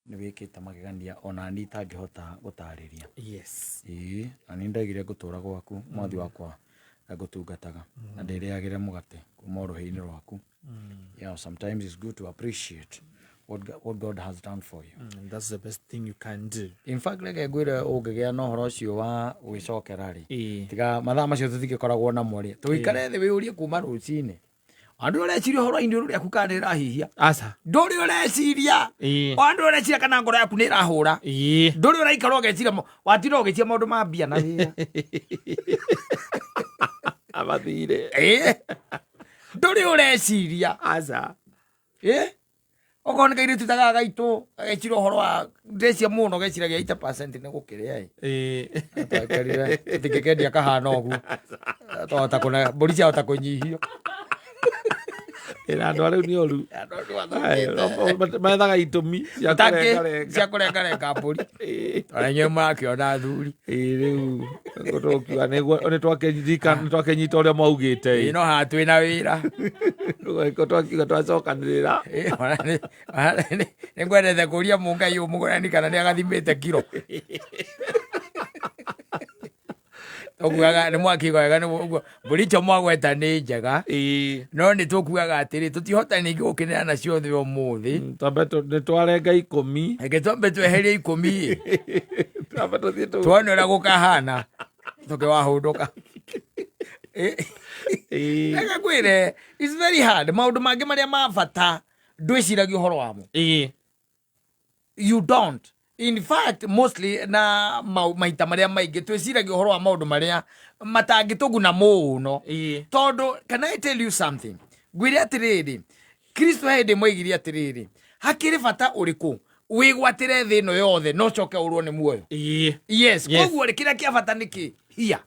Nĩ wĩkĩte magegania ona niĩ itangĩhota gũtarĩria. Yes. Ĩĩ, na nĩ ndaigire ngũtũra gwaku mwathi wakwa na ngũtungataga na ndĩrĩagĩre mũgate kuma rũhĩ-inĩ rwaku. Yeah, sometimes it's good to appreciate what God has done for you. That's the best thing you can do. In fact, reke ngwĩre ũngĩgĩa na ũhoro ũcio wa gwĩcokera rĩ, Ĩĩ. tiga mathaa macio tũtingĩkoragwo namo rĩ, tũikare thĩ wĩyũrie kuma rũcinĩ. Andũ ũreciria ũhoro-inĩ ũrĩa rĩaku kana nĩ rĩrahihia. Aca. Ndũrĩ ũreciria. Ĩĩ. Andũ ũreciria kana ngoro yaku nĩ ĩrahũra. Ĩĩ. Ndũrĩ ũraikara ũgeciria watinda ũgĩcia maũndũ ma mbia na wĩra. Amathire. Ĩĩ. Ndũrĩ ũreciria. Aca. Ĩĩ. Okorwo nĩ kairĩtu ta gaka gaitũ gageciria ũhoro wa ndecia mũno geciragia 80% nĩ gũkĩrĩa ĩ. Ĩĩ. Twaikarire tũtingĩkendia kahana ũguo. Twahota kũne mbũri ciahota kũnyihio. Ĩna andũ arĩu nĩ oru. Andũ nĩ mathũkĩte. Methaga itũmi cia Ũtangĩ- kũrengarenga. cia kũrengarenga mbũri. Ĩĩ. Ona inyuĩ mũrakĩona athuri. Ĩĩ, rĩu tũkiuga nĩguo nĩ twakĩnyita ũrĩa mwaugĩte Ĩĩ, no haha twĩna wĩra. ĩ twakiuga twacokanĩrĩra. Ĩĩ, ona nĩ ngwendete kũria mũngai ũyũ mũgũrani kana nĩ agathimĩte kiro. Tũkuaga nĩ mwakiuga wega nĩ ũguo mbũri icio mwagweta nĩ njega. Ĩĩ. No nĩ tũkuaga atĩrĩ tũtihota ningĩ gũkĩneana ciothe ũmũthĩ. Twambe nĩ twarenga 10. Reke twambe tweherie 10 ĩ. Twambe tũthiĩ tũ Tuone ũrĩa gũkahana tũkĩwahũndũka. Ĩĩ. Reke ngwĩre, it's very hard. Maũndũ mangĩ marĩa ma bata ndwĩciragia ũhoro wamo. Ĩĩ. You don't. In fact, mostly na maita marĩa maingĩ twĩciragia ũhoro wa maũndũ marĩa matangĩtũguna mũno. Ĩĩ. Tondũ, can I tell you something? Ngwĩre atĩrĩrĩ, Kristo he hĩndĩ moigire atĩrĩrĩ, hakĩrĩ bata ũrĩkũ wĩgwatĩre thĩ ĩno yothe no ũcoke ũrwo nĩ muoyo? Ĩĩ. Yes. Yes. Koguo rĩ, kĩrĩa kĩa bata nĩ kĩ? Here.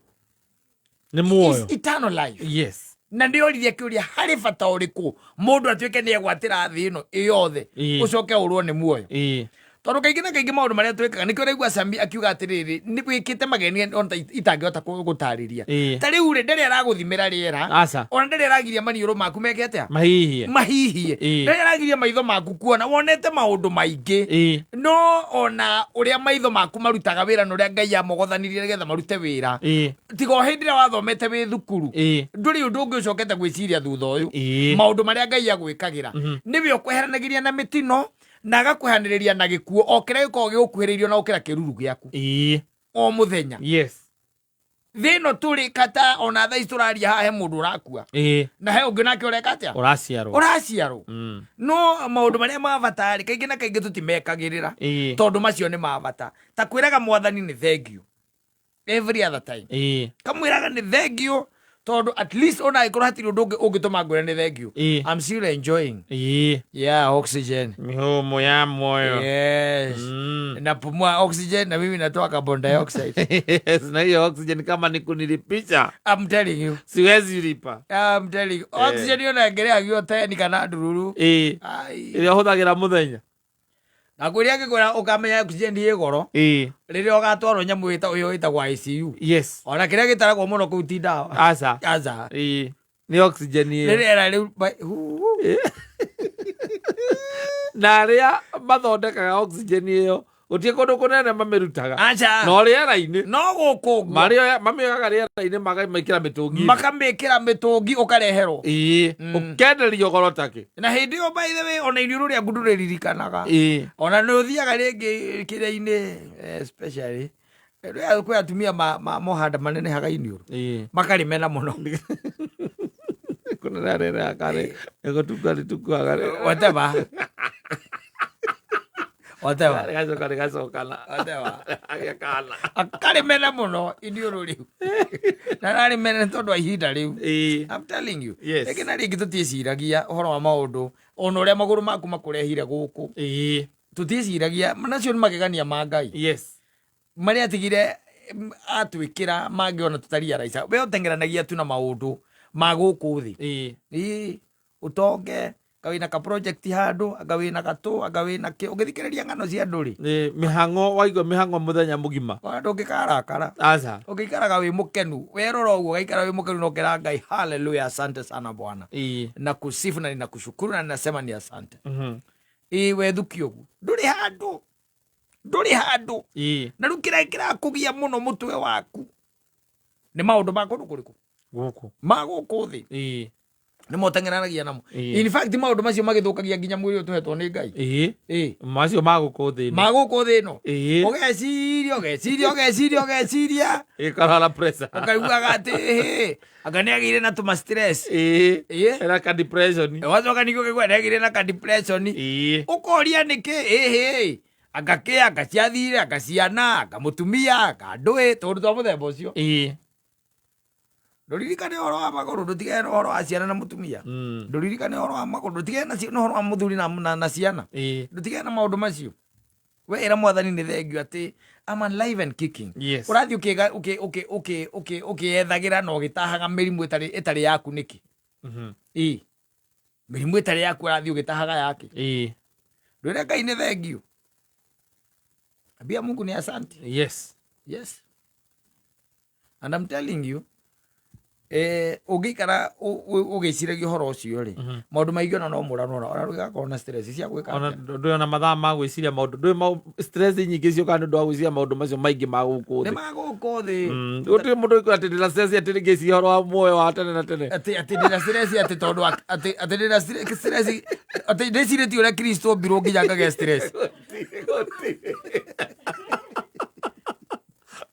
Nĩ muoyo. Is eternal life. Yes. Na nĩ oririe kĩũria, harĩ bata ũrĩkũ mũndũ atuĩke nĩ egwatĩra thĩ ĩno yothe Ĩĩ. ũcoke ũrwo nĩ muoyo? Ĩĩ. Tondũ kaingĩ na kaingĩ maũndũ marĩa twĩkaga nĩkĩo ũraigua Sami akiuga atĩrĩrĩ, nĩ wĩkĩte mageni ona itangĩhota gũtarĩria. Ĩĩ. Ta rĩu rĩ, ndarĩ aragũthimĩra rĩera. Aca. Ona ndarĩ aragiria maniũrũ maku meke atĩa? Mahihie. Mahihie. Ĩĩ. Ndarĩ aragiria maitho maku kuona, wonete maũndũ maingĩ. Ĩĩ. No ona ũrĩa maitho maku marutaga wĩra na ũrĩa Ngai amogothanirie nĩgetha marute wĩra. Ĩĩ. Tiga o hĩndĩ ĩrĩa wathomete wĩ thukuru. Ĩĩ. Ndũrĩ ũndũ ũngĩ ũcokete gwĩciria thutha ũyũ. Ĩĩ. Maũndũ marĩa Ngai agwĩkagĩra. Nĩwe ũkweheranagĩria na mĩtino na agakwehanĩrĩria na gĩkuũ o kĩrĩa gĩkoragwo gĩgũkuhĩrĩirio na gũkĩra kĩruru gĩaku. Ĩĩ. O mũthenya. Yes. Thĩ ĩno tũrĩ kata ona thaa ici tũraria haha he mũndũ ũrakua. Ĩĩ. Na he ũngĩ nake ũreka atĩa? Ũraciarwo. Ũraciarwo. No maũndũ marĩa ma bata rĩ, kaingĩ na kaingĩ tũtimekagĩrĩra. Ĩĩ. Tondũ macio nĩ ma bata. Ta kwĩraga mwathani nĩ thengiũ. Every other time. Ĩĩ. Kamwĩraga nĩ thengiũ tondũ at least ona angĩkorwo hatirĩ ũndũ ũngĩ ũngĩtũma ngwĩre nĩ thengiũ. Ĩĩ. I'm still enjoying. Ĩĩ. Yeah, oxygen. Mĩhũmũ ya muoyo. Yes. Napumua oxygen na mimi natoa carbon dioxide. Yes, na hiyo oxygen kama ni kunilipisha. I'm telling you. Siwezi lipa. I'm telling you. Oxygen yo ngengeragio teni kana ndururu. Ĩĩ. Ai. Ĩrĩa ũhũthagĩra mũthenya. Na kwĩrĩa ngĩkwĩra ũkamenya oxygen ĩ goro. Ĩĩ. Rĩrĩa ũgatwarwo nyamũ ĩyo ĩtagwo ICU. Yes. Ona kĩrĩa gĩtaragwo mũno kũu ti ndawa. Aca. Aca. Ĩĩ. Nĩ oxygen ĩyo. Rĩrĩa rĩu hu, hu. Na arĩa mathondekaga oxygen ĩyo gũtirĩ kũndũ kũnene mamĩrutaga. Aca. No rĩera-inĩ. No gũkũ ũguo. Mamĩoyaga rĩera-inĩ makamĩkĩra mĩtũngi-inĩ. Makamĩkĩra mĩtũngi ũkareherwo. Ĩĩ. Ũkenderio goro takĩ. Na hĩndĩ ĩyo by the way ona iniũrũ rĩaku ndũrĩririkanaga. Ĩĩ. Ona nĩ ũthiaga rĩngĩ kĩrĩa-inĩ, especially kwĩ atumia mohanda manenehaga iniũrũ. Ĩĩ. Makarĩmena mũno. Kũneneha neneha karĩ nĩgũtukua rĩtukuaga rĩ. Whatever. Whatever. Rĩgacoka rĩgacokana. Whatever. Agĩa kana. Akarĩmena mũno iniũrũ rĩu. Na ararĩmena nĩ tondũ wa ihinda rĩu. Ĩĩ. I'm telling you. Yes. Rĩngĩ na rĩngĩ tũtiĩciragia ũhoro wa maũndũ ona ũrĩa magũrũ maku makũrehire gũkũ. Ĩĩ. Tũtiĩciragia nacio nĩ magegania ma Ngai. Yes. Marĩa atigire atwĩkĩra mangĩ ona tũtari araica. We ũteng'eranagia tu na maũndũ ma gũkũ thĩ. Ĩĩ. Ĩĩ. Ũtonge, anga wĩna ka project handũ, anga wĩna gatũ, anga wĩna kĩ. Ũngĩthikĩrĩria ng'ano cia andũ rĩ. Ĩĩ, mĩhang'o, waigua mĩhang'o mũthenya mũgima. Ona ndũngĩkarakara. Aca. Ũngĩikaraga wĩ mũkenu, werora ũguo ũgaikara wĩ mũkenu na ũkera Ngai, hallelujah, asante sana Bwana. Ĩĩ. Nakusifu na ninakushukuru na ninasema ni asante. Ĩĩ, wethukia ũguo. Ndũrĩ handũ. Ndũrĩ handũ. Na rĩu kĩrĩa kĩrakũgia mũno mũtwe waku nĩ maũndũ ma kũndũ kũrĩkũ? Gũkũ. Ma gũkũ thĩ. Nĩ moteng'eranagia namo. In fact, maũndũ macio magĩthũkagia nginya mwĩrĩ ũyũ tũhetwo nĩ Ngai. Macio ma gũkũ thĩ ĩno. Ma gũkũ thĩ ĩno. Ũgeciria, ũgeciria, ũgeciria, ũgeciria. Ĩkarwara pressure. Ũkaiguaga atĩ hĩ, anga nĩ agĩire na tũma stress. Ena ka depression. Wacoka ningĩ ũkaigua nĩ agĩire na ka depression. Ũkoria nĩkĩ? Ĩhĩ, anga kĩ, anga ciathire, anga ciana, anga mũtumia, anga ndũĩ, tũndũ twa mũthemba ũcio. Ndũririkane ũhoro wa magũrũ, ndũtigane na ũhoro wa ciana na mũtumia. Ndũririkane ũhoro wa magũrũ, ndũtigane na ũhoro wa mũthuri na ciana. Ndũtigane na maũndũ macio. We ĩra Mwathani nĩ thengiũ atĩ I'm alive and kicking. Ũrathiĩ ũkĩyethagĩra na ũgĩtahaga mĩrimũ ĩtarĩ yaku nĩkĩ? Mĩrimũ ĩtarĩ yaku ũrathiĩ ũgĩtahaga yake. Ndwĩre Ngai nĩ thengiũ. Ambia Mungu ni asante. Yes. And I'm telling you, ũngĩikara ũgĩciragia ũhoro ũcio rĩ, maũndũ maingĩ ona no mũranwo ona ũgakorwo na stress cia gwĩka Ona atĩa. ndũrĩ ona mathaa ma gwĩciria maũndũ, ndũrĩ stress nyingĩ ciũkaga nĩ ũndũ wa gwĩciria maũndũ macio maingĩ ma gũkũ Nĩ thĩ. ma gũkũ thĩ. Gũtirĩ mũndũ ũikuga atĩ ndĩna stress atĩ ngĩciria ũhoro wa muoyo wa tene na tene. Atĩ ndĩna stress atĩ tondũ atĩ ndĩna stress atĩ ndĩcirĩtie ũrĩa Kristo ombirwo nginya ngagĩa stress.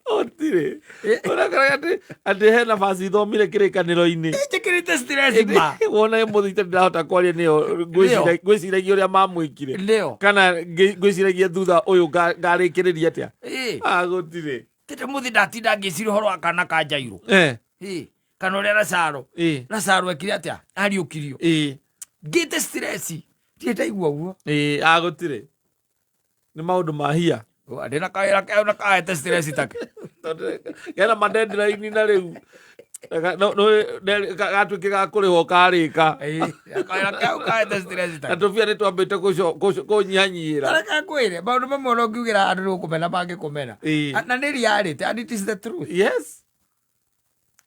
Gũtirĩ. Ũrakora atĩ hena baci ithomire kĩrĩkanĩro-inĩ. Njĩkĩrĩte stress ma. Wona mũthĩ itarĩ ndĩrahota kwaria nĩyo ngwĩciragia ũrĩa mamwĩkire. Nĩyo. Kana ngwĩciragia thutha ũyũ ngarĩkĩrĩria atĩa. Gũtirĩ. Tete mũthĩ ndatinda ngĩciria ũhoro wa kana ka Jairũ. Kana ũrĩa Lazaro. Lazaro ekire atĩa? Ariũkirio. Ngĩte stress. Ndirĩ ndaigua ũguo. Gũtirĩ. Nĩ maũndũ ma hia. Ndĩna kawĩra keo na kahete stress take. Tondũ kena ma deadline na rĩu. Gatuĩke ga kũrĩhwo karĩka. Kawĩra keo kahete stress Na take. tũbia nĩ twambĩte kũnyihanyihĩra. Tareke ngwĩre maũndũ mamwe ona ũngiugĩra andũ nĩ gũkũmena mangĩkũmena. Na nĩ reality and it is the truth.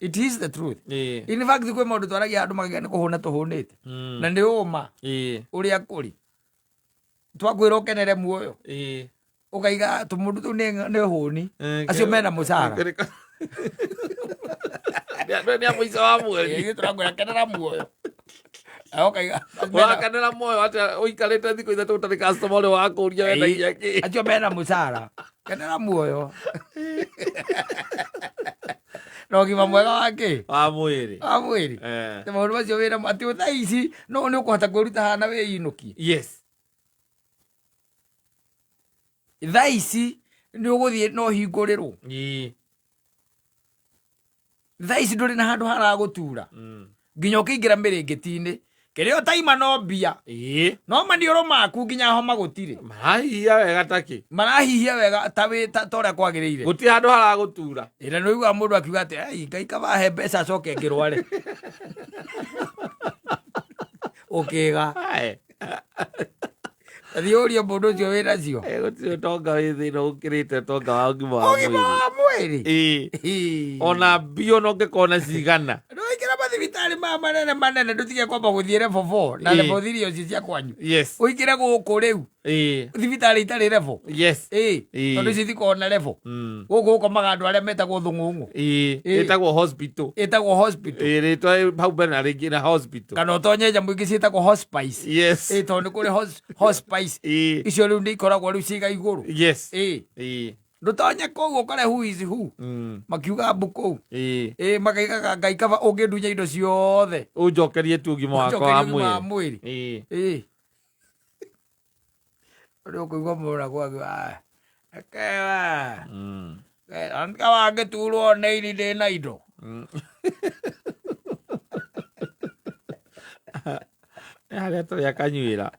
It is the truth. In fact, kwĩ maũndũ twaragia andũ makauga nĩ kũhũna tũhũnĩte. Na nĩ ũma ũrĩa kũrĩ. Twakwĩra ũkenere muoyo. Ũkaiga tũmũndũ tũu nĩ hũni. Acio mena mũcara. Nĩ a mũico wa mweri. Ithuĩ tũrakwĩra kenera muoyo. Na ũkaiga Ũrakenera muoyo atĩa ũikarĩte thikũ ithatũ ũtarĩ customer ũrĩa wakũria wendagia kĩ. Acio mena mũcara. Kenera muoyo. Na ũgima mwega wa kĩ? Wa mwĩrĩ. Wa mwĩrĩ. Nĩ maũndũ macio wĩna atĩ thaa ici no nĩ ũkũhota kwĩruta haha na wĩinũkie. Thaa ici nĩ ũgũthiĩ no ũhingũrĩrwo. Thaa ici ndũrĩ na handũ haragũtura. Nginya ũkĩingĩra mĩrĩngĩti-inĩ. Kĩrĩa ũtaima no mbia. No maniũrũ maku nginya homa gũtirĩ. Marahihia wega ta kĩ? Marahihia wega ta wĩ ta ũrĩa kwagĩrĩire. Gũtirĩ handũ haragũtura. Ĩra nĩ ũiguaga mũndũ akiuga atĩ, Ai, Ngai kaba ahe mbeca acoke ngĩrware. Ũkĩga. Thiĩ ũrie mũndũ ũcio wĩ nacio. Gũtirĩ ũtonga wĩ thĩ ĩno ũkĩrĩte ũtonga wa ũgima wa Ũgima mwĩrĩ. wa mwĩrĩ. Ona mbia ona ũngĩkorwo na cigana. Ndũingĩra mathibitarĩ maya manene manene ndũtige kwamba gũthiĩ level 4 na level 3 icio cia kwanyu. Ũingĩre gũkũ rĩu. Thibitarĩ itarĩ level. Tondũ ici itikoragwo na level. Gũkũ gũkomaga andũ arĩa metagwo thũng'ũng'ũ. Ĩtagwo hospital. Ĩtagwo hospital. Rĩtwa hau mbere na rĩngĩ na hospital. Kana ũtonye nyamũ ingĩ ciĩtagwo hospice. Tondũ nĩ kũrĩ hospice. Icio rĩu nĩ ikoragwo rĩu ciĩga igũrũ. Ndũtonye kũu ũkore who is who. Makiuga mbu kũu. Makaigaga Ngai kaba ũngĩndunya indo ciothe. Ũnjokerie tu ũgima wakwa wa Ũnjokerie ũgima wa mwĩrĩ. mwĩrĩ. Rĩu ũkũigua mũndũ akiuga, Ekewa. Andika wangĩturwo nĩ ini ndĩna indo. Nĩ harĩa tũrĩ akanyuĩra.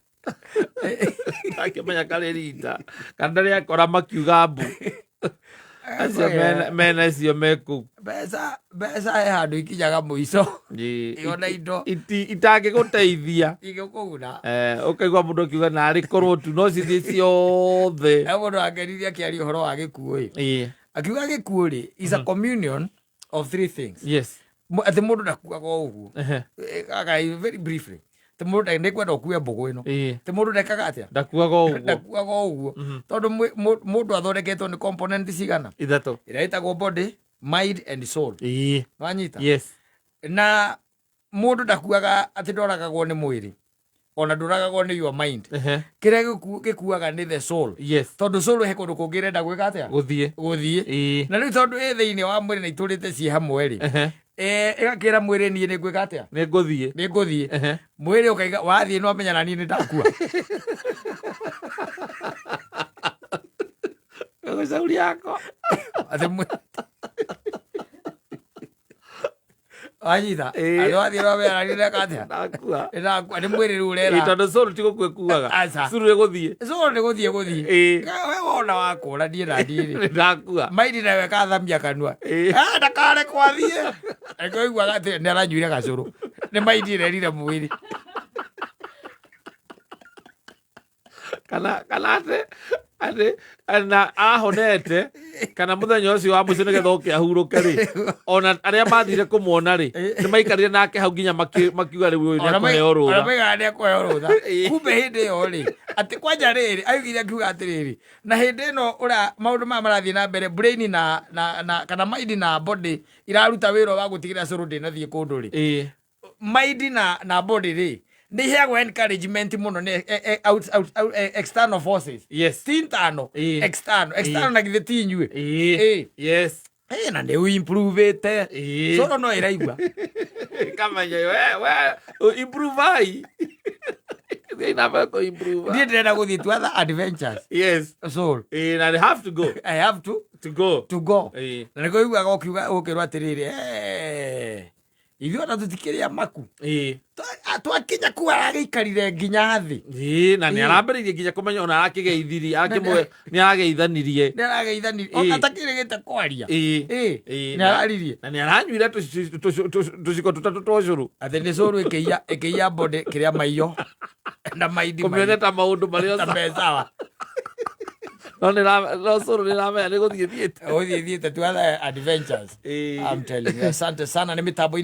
Akĩmenya karĩ rita. Kana ndarĩ akora makiuga mbu. Acio mena icio me kũu. Mbeca he handũ ikinyaga mũico. Ona indo. Itangĩgũteithia. Ingĩkũguna. Ũkaigua mũndũ akiuga narĩ korwo tu no cithiĩ ciothe. He mũndũ angenirie akĩaria ũhoro wa gĩkuũ ĩ. Akiuga gĩkuũ rĩ, is a communion of three things. Atĩ mũndũ ndakuaga o ũguo. Very briefly. Ti mũndũ nĩ kwenda ũkue mbũgũ ĩno. Ti mũndũ ndekaga atĩa? Ndakuaga o ũguo. Ndakuaga o ũguo, tondũ mũndũ athondeketwo nĩ component cigana? Ithatũ. Ĩrĩa ĩtagwo body, mind and soul. Wanyita? Yes. Na mũndũ ndakuaga atĩ ndoragagwo nĩ mwĩrĩ, ona ndũragagwo nĩ your mind. Kĩrĩa gĩkuaga nĩ the soul. Tondũ soul he kũndũ kũngĩ ĩrenda gwĩka atĩa? Gũthiĩ. Gũthiĩ. Na rĩu tondũ ĩ thĩinĩ wa mwĩrĩ na itũrĩte ciĩ hamwe rĩ, ĩgakĩra mwĩrĩ, niĩ nĩ ngwĩka atĩa? Nĩ ngũthiĩ. Nĩ ngũthiĩ. Mwĩrĩ ũkaiga wathiĩ no amenya na niĩ nĩ ndakua. Gũcauri yakwa. Atĩ wanyita? Ĩĩ. Atĩ wathiĩ no amenya na niĩ ndeka atĩa? Ndakua. Nĩ ndakua, nĩ mwĩrĩ rĩu ũrera. Tondũ soul ti gũkua ĩkuaga. Aca. Soul nĩ gũthiĩ. Soul nĩ gũthiĩ gũthiĩ. We wona wakũra niĩ na niĩ rĩ, Nĩ ndakua. maini nawe kathamia kanua. Ah, ndakarekwo athiĩ. Angĩiguaga atĩ nĩ aranyuire gacũrũ, nĩ maini ĩrerire mwĩrĩ. Kana atĩ na ahonete kana mũthenya ũcio wa mũico nĩgetha oke ahurũke rĩ, ona arĩa mathire kũmuona rĩ, nĩ maikarire nake hau nginya makiuga rĩu ũyũ nĩ ekũheo Ona rũtha. maigaga nĩ ekũheo rũtha. Kumbe hĩndĩ ĩyo rĩ, atĩ kwanja rĩrĩ augire, akiuga atĩrĩrĩ, na hĩndĩ ĩno ũrĩa maũndũ maya marathiĩ na mbere, brain na kana mind na body iraruta wĩra wa gũtigĩrĩra cũrũ ndĩnathiĩ kũndũ rĩ, mind na body rĩ, nĩ iheagwo encouragement mũno nĩ out, external forces. Ti internal. External na githĩ ti inyuĩ? Na nĩ ũimprovĩte. Cũrũ no ĩraigua. Kamenya we improve ai thiĩ na mbere kũ improve. Niĩ ndĩrenda gũthiĩ to other adventures. Soul. Na they have to go. I have to To go. To go. Na nĩkĩo ũiguaga ũkiuga ũkĩrwo atĩrĩrĩ, "Eh, ithuĩ ona tũtikĩrĩ amaku." Twakinya kuu aragĩikarire nginya thĩ. Ĩĩ, na nĩ arambĩrĩirie nginya kũmenya, ona arakĩgeithirie, arakĩmwe nĩ arageithanirie. Nĩ arageithanirie ona takĩrĩgĩte kwaria. Nĩ araririe. Na nĩ aranyuire tũciko tũtatũ twa ũcũrũ. Atĩ nĩ cũrũ ĩkĩiya body kĩrĩa maiyo na maindi. Kũmĩonia ta maũndũ marĩa ta me sawa. No no cũrũ nĩ ramenya nĩ gũthiĩ thiĩte. Ũthiĩ thiĩte to other adventures. I'm telling you, asante sana nĩ mĩtambo.